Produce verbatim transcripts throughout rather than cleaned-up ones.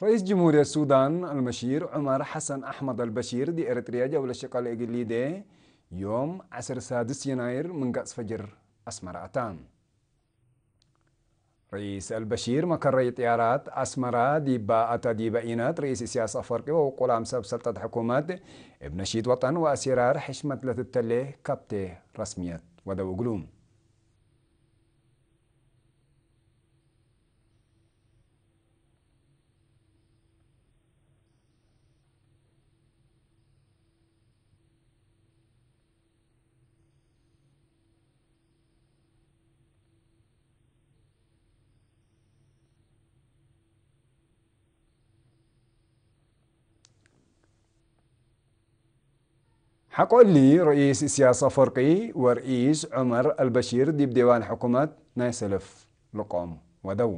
ረኢስ ጅምሁርየት ሱዳን አልመሺር ዑመር ሐሰን አሕመድ አልበሺር፣ ዲብ ኤረትርየ ጀብለ ሽቀል እግል ሊዴ፣ ዮም ዐስር ሳድስ የናይር ምን ገጽ ፈጅር አስመረ አተ። ረኢስ አልበሺር መከረይ ጥያራት አስመረ ዲበ አተ ዲበ ኢነት፣ ረኢስ እስያስ አፈወርቂ ወውቁላም ሰብ ሰልጠት ሕኩመት፣ እብ ነሺጥ ወጠን ወአሴራር ሕሽመት ለትተሌ ከብቴ ረስምየት ወደው እግሉ። ሐቆ እሊ፣ ረኢስ እስያስ አፈወርቂ ወረኢስ ዑመር አልበሺር ዲብ ዴዋን ሕኩመት ናይ ሰልፍ ልቆም ወደው።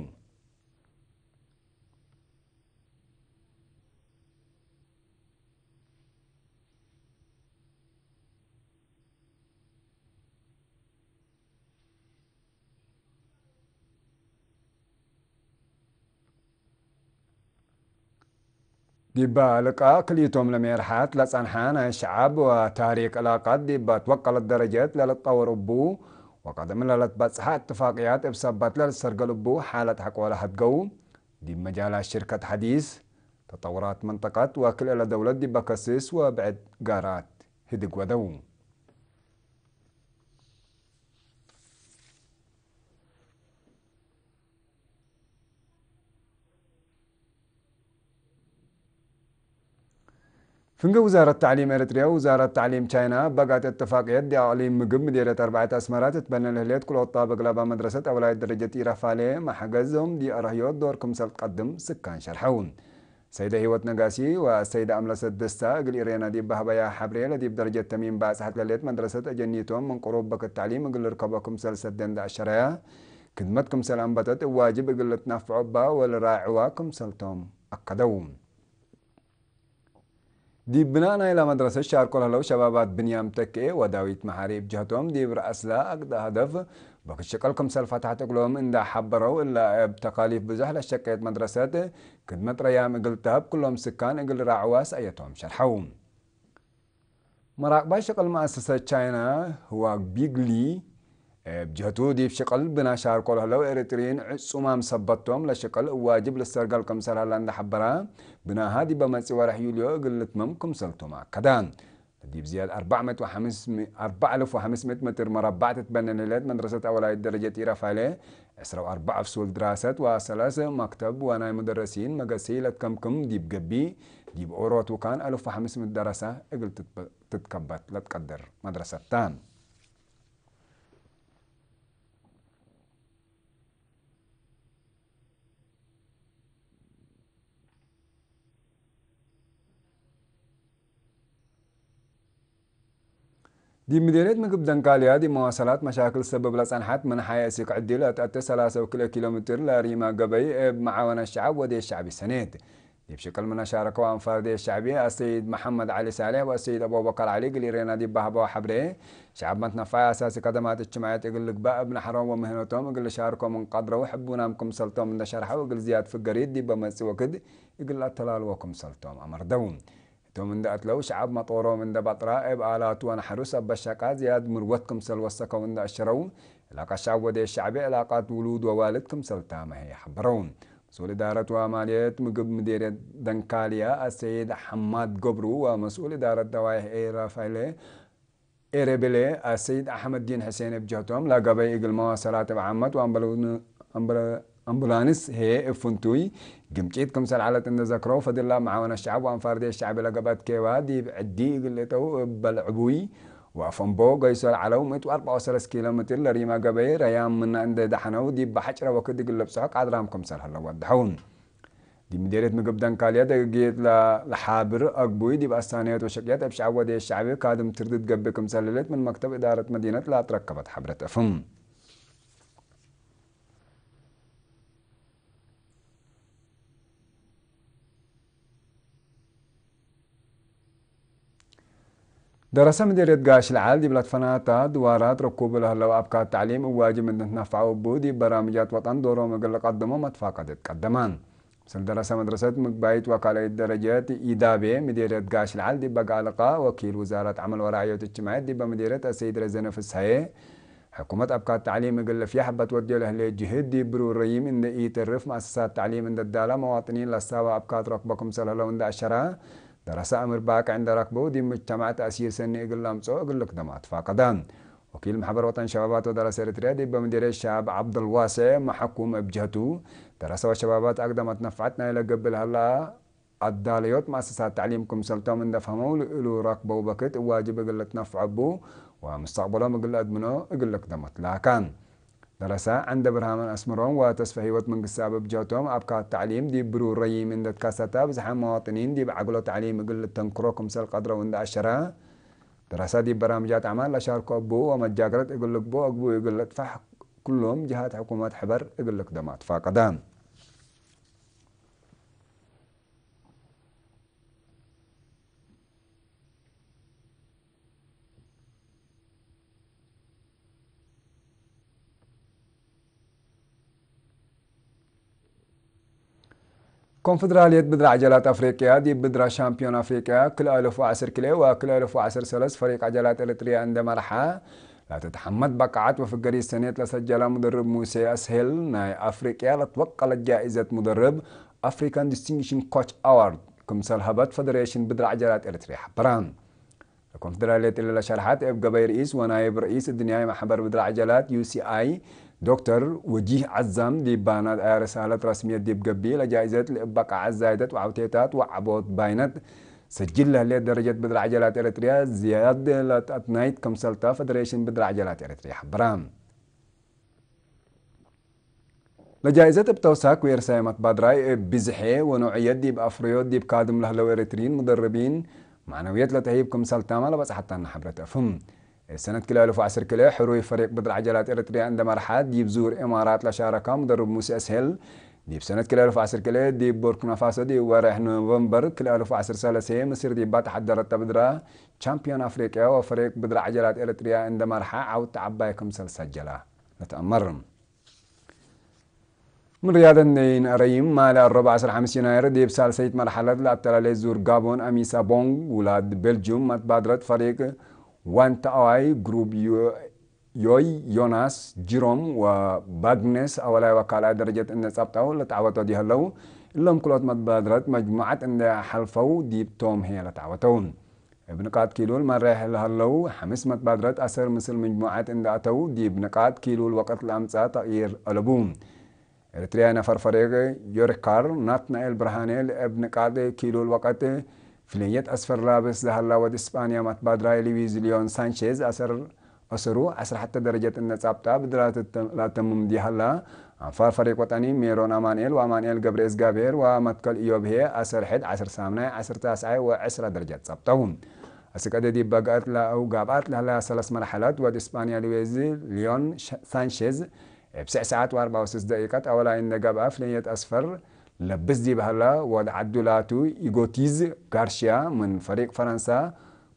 ዲበ ልቃእ ክልኢቶም ለሜርሐት ለጸንሐ ናይ ሸዐብ ወታሪክ ዕላቀት ዲበ ትወቀለት ደረጀት ለልትጠወር እቡ ወቀደም ለልትበጽሐ እትፋቅያት እብ ሰበት ለልትሰርገል እቡ ሓለት ሐቆለ ሀድገው፣ ዲብ መጃላት ሽርከት ሐዲስ፣ ተጠውራት መንጠቀት ወክልኤ ለደውለት ዲበ ከስስ ወብዕድ ጋራት ህድግ ወደው። ፍንጌ ውዛረት ተዕሊም ኤረትርያ ወውዛረት ተዕሊም ቻይና በጋት እትፋቅየት ዲብ አቅሊም ምግብ ምዴርየት አርባዕየት አስመረ ትትበነ ለህሌት ክልኦት ጣብቅ ለበ መድረሰት አውላይት ደረጀት ኢረፋሌ መሐገዞም ዲብ አርህዮት ዶር ክምሰል ትቀድም ስካን ሸርሐው። ሰይደ ህይወት ነጋሲ ወሰይደ አምለሰት ደስታ እግል ኢሬና ዲብ በህበያ ሐብሬ፣ ለዲብ ደረጀት ተሚም ባጽሐት ለሌት መድረሰት አጀኒቶም ምን ቅሩብ በክት ተዕሊም እግል ልርከቦ ክምሰል ሰዴ እንደ አሸረያ፣ ክድመት ክምሰል አንበተት እብ ዋጅብ እግል ልትነፈዖ እባ ወልራዕዋ ክምሰልቶም አከደው። ዲብ ብናእ ናይለ መድረሰት ሻርኮ ለህለው ሸባባት ብንያም ተክኤ ወዳዊት መሓሪ እብ ጀህቶም፣ ዲብ ረአስለ አግደ ሀደፍ በክት ሽቅል ክምሰል ፈትሐት እግሎም እንደ ሐበረው፣ እለ እብ ተካሊፍ ብዙሕ ለሸቄት መድረሰት፣ ክድመት ረያም እግል ተሀብ፣ ክሎም ስካን እግል ራዕዋ ሰእየቶም ሸርሐው። መራቅባይ ሽቅል መአሰሰት ቻይና ህዋግ ቢግሊ እብ ጀህቱ፣ ዲብ ሽቅል ብና ሻርኮ ለህለው ኤረትርዪን ዕጹማም ሰበቶም፣ ለሽቅል እብ ዋጅብ ልሰርገል ክምሰል ሀለ እንደ ሐበረ፣ ብናሃ ዲበ መጽእ ወርሕ ዩልዮ እግል ልትመም ክምሰልቶም አከደ። ዲብ ዝያድ አርበዕ ምእት ወሐምስ፣ አርበዕ አልፍ ወሐምስ ምእት ሜትር መረበዕ ትትበነ ለህሌት መድረሰት አወላይት ደረጀት ኢረፋይሌ፣ ዕስራ ወአርበዕ ፍሱል ድራሰት ወሰለስ መክተብ ወናይ ሙደረሲን መገሲ ለትከምክም ዲብ ገብእ፣ ዲብ ኦሮት ውካን አልፍ ወሐምስ ምእት ደረሰ እግል ትትከበት ለትቀድር መድረሰት ተ። ዲብ ምዴርየት ምግብ ደንካልያ፣ ዲብ መዋሰላት መሻክል ሰብብ ለጸንሐት ምን ሐይ አሲክ ዕዲ ለተአቴ ሰላሳ ወክልኤ ኪሎ ሜትር ለሪማ ገበይ እብ መዓወነት ሸዐብ ወዴ ሸዕቢ ሰኔት። ዲብ ሽቅል ምን አሻረከው አንፋር ዴ ሸዕቢ አሰይድ መሐመድ ዐሊ ሳሌሕ ወአሰይድ አቡበከር ዐሊ እግል ኢሬና ዲብ በሀበው ሐብሬ፣ ሸዐብ መትነፋይ አሳሲ ከደማት እጅትማዕየት እግል ልግባእ እብ ነሐሮም ወምህነቶም እግል ልሻርኮ ምን ቀድረው፣ ሕቡናም ክምሰልቶም እንደ ሸርሐው እግል ዝያድ ፍገሪት ዲብ በመጽእ ወክድ እግል ለአተላልዎ ክምሰልቶም አመርደው። ህቶም እንደ አትለው፣ ሸዐብ መጦሮም እንደ በጥራ፣ እብ አላቱ ወነሐሩስ አበሸቃ ዝያድ ምርወት ክምሰል ወሰከው እንደ አሸረው፣ ዕላቀት ሸዐብ ወዴ ሸዕቢ ዕላቀት ውሉድ ወዋልድ ክምሰል ታመ ህይ ሐበረው። መስኡል እዳረት ወማልየት ምግብ ምዴርየት ደንካልያ አሰይድ ሐማድ ገብሩ ወመስኡል እዳረት ደዋይሕ ኤረፋይሌ ኤረቤሌ አሰይድ አሕመድዲን ሕሴን እብ ጀህቶም፣ ለገበይ እግል መዋሰላት እብ ዓመት ወአምበሉ-፣ አምበለ-፣ አምቡላንስ ህዬ እብ ፍንቱይ ግምጪት ክምሰል ዐለት እንዴ ዘክረው፣ ፈድል ለመዓወነት ሸዐብ ወአንፋር ዴሽ ሸዕቢ ለገብአት ኬዋ ዲብ ዕዲ እግል እተው እብ በልዕቡይ ወአፈንቦ ገይሶ ለዐለው ምእት ወአርበዕ ወሰለስ ኪሎ ሜትር ለሪማ ገበይ ረያም ምነ እንዴ ደሐነው፣ ዲብ በሐጭረ ወክድ እግል ልብጽሖ ቃድራም ክምሰል ሀለው ወደሐው። ዲብ ምዴርየት ምግብ ደንካልያ ደገግየት ለ-፣ ለሓብር አግቡይ ዲብ አሳንየት ወሸቅየት እብ ሸዐብ ወዴ ሸዕቢ ካድም ትርድት ገብእ ክምሰል ህሌት ምን መክተብ እዳረት መዲነት ለአትረከበት ሐብረት አፍህም። ደረሰ ምዴርየት ጋሽ ለዓል ዲብ ለትፈናተ ድዋራት ረኩቡ ለህለው አብካት ተዕሊም እብ ዋጅብ እንዴ ትነፈዐው እቡ፣ ዲብ በራምጃት ወጠን ዶሮም እግል ልቀድሞ መትፋቀደት ቀደመ። ምስል ደረሰ መድረሰት ምግባይት ወካልአይት ደረጀት ኢዳቤ ምዴርየት ጋሽ ለዓል ዲበ ጋልቃ፣ ወኪል ውዛረት ዐመል ወራዕዮት እጅትማዕየት ዲበ ምዴርየት አሰይድ ረዘነ ፍስሐዬ፣ ሕኩመት አብካት ተዕሊም እግል ልፍያሕ በት ወድዮ ለህሌት ጅህድ ዲብ ብሩር ረዪም እንደ ኢትርፍ፣ መአሰሳት ተዕሊም እንደ ዳላ፣ መዋጥኒን ለሳበ አብካት ረክቦ ክምሰል ህለው እንደ አሸራ፣ ደረሰ አምር ባቅዕ እንደ ረክበው ዲብ ሙጅተማዕ ተእሲር ሰኒ እግል ለምጽኦ እግል ልክደም አትፋቀደ። ወኪል መሕበር ወጠን ሸባባት ወደረሰ ኤረትርያ ዲብ ምዲርየት ሸባብ ዐብደልዋሴዕ መሐኩም እብ ጀህቱ፣ ደረሰ ወሸባባት አግደመት ነፍዐት ናይለ ገብእ ለሀላ አዳለዮት መአሰሳት ተዕሊም ክምሰልቶም እንደ ፈሀመው፣ ለእሉ ረክበው በክት እብ ዋጅብ እግል ልትነፍዖ እቡ ወሙስተቅበሎም እግል ለአድምኖ እግል ልክደም አትላከ። ደረሰ ዐንደ ብርሃምን አስምሮም ወተስፈ ህይወት መንግስትኣብ እብ ጀህቶም፣ አብካት ተዕሊም ዲብ ብሩር ረዪም እንደ ትከሰተ፣ ብዝሓም መዋጥኒን ዲብ ዐግሎ ተዕሊም እግል ልተንክሮ ክምሰል ቀድረው እንደ አሸረ፣ ደረሰ ዲብ በራምጃት አዕማል ለሻርኮ እቡ ወመጃገረት እግል ልግብኦ እግቡ እግል ልጥፈሕ፣ ክሎም ጀሃት ሕኩመት ሕበር እግል ልክደም አትፋቀደ። ኮንፈደራልየት ብድር ዐጀላት አፍሪቅያ፣ ዲብ ብድራ ሻምፒዮን አፍሪቅያ ክልኤ አልፍ ወዐስር ክልኤ ወክልኤ አልፍ ወዐስር ሰለስ ፈሪቅ ዐጀላት ኤረትርያ እንደ መርሐ ለትትሐመድ በቃዐት ወፍገሪት ሰኔት ለሰጀለ ሙደርብ ሙሴ አስሄል፣ ናይ አፍሪቅያ ለትወቀለት ጃኢዘት ሙደርብ አፍሪካን ዲስቲንግሽን ኮች አዋርድ ክምሰል ሀበት ፈደሬሽን ብድር ዐጀላት ኤረትርያ ሐበረ። ለኮንፈደራልየት እሊ ለሸርሐት፣ እብ ገበይ ርኢስ ወናይብ ርኢስ እድንያይ መሕበር ብድር ዐጀላት፣ ዩ ሲ አይ፣ ዶክተር ወጂህ ዐዛም፣ ዲብ ባናት አያ ርሳለት ረስምየት ዲብ ገብእ፣ ለጃኢዘት ለእብ በቃዐት ዛይደት ወዐውቴታት ወዐቦት ባይነት ሰጅል ለህሌት ደረጀት ብድር ዐጀላት ኤረትርያ ዝያድ ለተአትናይት ክምሰልተ ፈደሬሽን ብድር ዐጀላት ኤረትርያ ሐበረ። ለጃይዘት እብ ተውሳክ ዌርሳይ መትባድራይ እብ ብዝሔ ወኖዕየት ዲብ አፍረዮት ዲብ ካድም ለህለው ኤረትርዪን ሙደርቢን ማዕነውየት ለተህይብ ክምሰል ታመ ለበጽሐታና ሐብረት አፍህም። እብ ሰነት ክልኤ አልፍ ወዐስር ክልኤ ሕሩይ ፈሪቅ ብድር ዐጀላት ኤረትርያ እንደ መርሐ ዲብ ዙር እማራት ለሻረካ ሙደርብ ሙሴ አስሄል፣ ዲብ ሰነት ክልኤ አልፍ ወዐስር ክልኤ ዲብ ቡርኪናፋሶ ዲብ ወሬሕ ኖቨምበር ክልኤ አልፍ ወዐስር ሰለሴ ምስር ዲባ ተሐደረተ ብድራ ቻምፒዮን አፍሪቅያ ወፈሪቅ ብድር ዐጀላት ኤረትርያ እንደ መርሐ ዐውት ዐባይ ክምሰል ሰጀላ ለተአመር። ምን ርያደት ነይን አረይም፣ ማለ አሮብ ዐስር ሐምስ የናይር ዲብ ሳልሰይት መርሐለት ለአተላሌት ዙር ጋቦን፣ አሚሳ ቦንግ ውላድ ቤልጁም መትባድረት ፈሪቅ ዋንታዋይ ግሩብ ዮ-፣ ዮይ፣ ዮናስ፣ ጅሮም ወባግነስ አወላይ ወካልኣይ ደረጀት እንዴ ጸብጠው ለተዓወተው ዲሀለው፣ እሎም ክልኦት መትባድረት መጅሙዐት እንዴ ሐልፈው ዲብ ቶም ህዬ ለተዓወተው። እብ ንቃጥ ኪሉል መሬሕ ለሀለው ሐምስ መትባድረት አሰር ምስል ምጅሙዐት እንዴ አተው፣ ዲብ ንቃጥ ኪሉል ወቅት ለአምጸአ ተቅይር አለቡ። ኤረትርያ ነፈር ፈሪቅ ዮሪካር ናትናኤል ብርሃኔ ለእብ ንቃጥ ኪሉል ወቅት ፍልየት አስፈር ላብስ ለሀላ ወድ እስጳንያ መትባድራይ ሉዊዝ ሊዮን ሳንቼዝ አሰር አሰሩ ዐስር ሐተ ደረጀት እንዴ ጸብጣ ብድራት ለአተምም ዲሀላ፣ አንፋር ፈሪቅ ወጠኒ ሜሮን አማንኤል ወአማንኤል ገብረ እዝጋብሔር ወመትከል ኢዮብ ህዬ አሰር ሕድ፣ ዐስር ሳምናይ፣ ዐስር ታስዓይ ወዕስራ ደረጀት ጸብጠው። አስቀደ ዲብ በግአት ለአው ጋብአት ለህላ ሰለስ መርሐለት ወድ እስጳንያ ሉዊዝ ሊዮን ሻ-፣ ሳንቼዝ እብ ስዕ ሰዓት ወአርበዕ ወስስ ደቂቀት አወላይ እንዴ ገብአ ፍልየት አስፈር ለብስ ዲብ ሀላ ወድ ዐዱ ላቱ ኢጎቲዝ ጋርሽያ ምን ፈሪቅ ፈረንሳ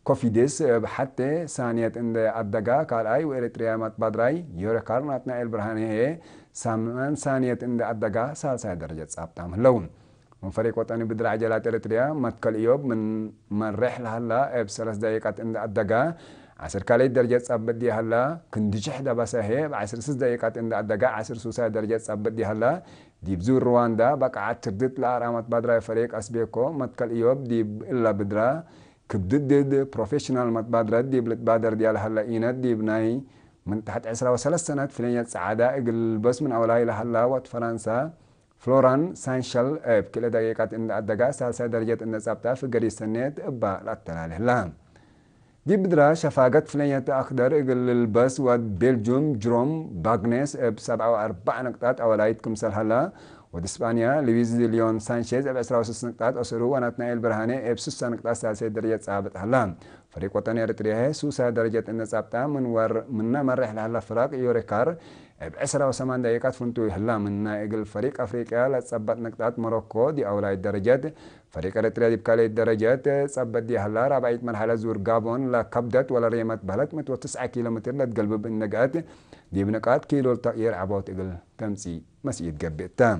ኮፊዴስ እብ ሐቴ ሳንየት እንዴ አደጋ፣ ካልኣይ ወኤረትርያ መትባድራይ ዮረካር ናትናኤል ብርሃኔ ህዬ ሳምን ሳንየት እንዴ አደጋ፣ ሳልሳይ ደረጀት ጻብጣም ህለው። ምን ፈሪቅ ወጠኒ ብድር ዐጀላት ኤረትርያ መትከል እዮብ ምን መሬሕ ለሀላ እብ ሰለስ ደቂቀት እንዴ አደጋ፣ ዐስር ካልኣይት ደረጀት ጸብጥ ዲሀላ፣ ክንድሽሕ ደበሰ ህዬ እብ ዐስር ስስ ደቂቀት እንዴ አደጋ፣ ዐስር ሱሳይ ደረጀት ጸብጥ ዲሀላ፣ ዲብ ዙር ሩዋንዳ በቃዐት ትርድት ለአርአ መትባድራይ ፈሪቅ አስቤኮ መትከል እዮብ ዲብ እለ ብድራ ክብድት ድድ ፕሮፌሽናል መትባድረት ዲብ ልትባደር ዲያ ለሀለ ኢነት፣ ዲብ ናይ ምን ተሐት ዕስራ ወሰለስ ሰነት ፍልየት ጸዓዳ እግል ልልበስ ምን አውላይ ለሀላ ወድ ፈራንሳ ፍሎራን ሳንሸል እብ ክልኤ ደቂቀት እንዴ አደጋ ሳልሳይ ደረጀት እንዴ ጸብጣ ፍገሪት ሰኔት እባ ለአተላሌ ህላ። ዲብ ብድራ ሸፋገት ፍልየት አክደር እግል ልልበስ ወድ ቤልጁም ጅሮም ባግኔስ እብ ሰብዓ ወአርበዕ ንቅጣት አወላይት ክምሰል ሀላ፣ ወድ እስጳንያ ሉዊዝ ሊዮን ሳንቼዝ እብ ዕስራ ወስስ ንቅጣት አሰሩ ወናትናኤል ብርሃኔ እብ ስሳ ንቅጣት ሳልሳይ ደረጀት ጻብጥ ሀላ። ፈሪቅ ወጠን ኤረትርያ ህዬ ሱሳይ ደረጀት እንዴ ጻብጣ ምን ወር-፣ ምነ መሬሕ ለሀላ ፍራቅ ዮሬካር እብ ዕስራ ወሰማን ደቂቃት ፍንቱይ ህላ። ምን ናይ እግል ፈሪቅ አፍሪቅያ ለጸበጥ ንቅጣት ሞሮኮ ዲብ አውላይት ደረጀት፣ ፈሪቅ ኤረትርያ ዲብ ካልኣይት ደረጀት ጸበጥ ዲሀላ። ራብዓይት መርሐለት ዙር ጋቦን ለከብደት ወለሬመት በህለት ምእት ወትስዐ ኪሎ ሜትር ለትገልብብ እንዴ ገአት፣ ዲብ ንቃጥ ኪሎ ለተቅይር ዐቦት እግል ተምጽእ መስኢት ገብእ ተ።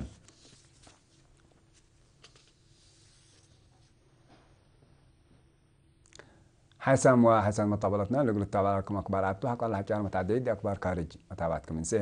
ሐሰን ወሐሰን መጣበለትና ለእግል ልትታባላኩም አክባር አቱ ሐቆ ለሐጫር መትዐደይት ዲብ አክባር ካርጅ መታባትኩም እንሴ።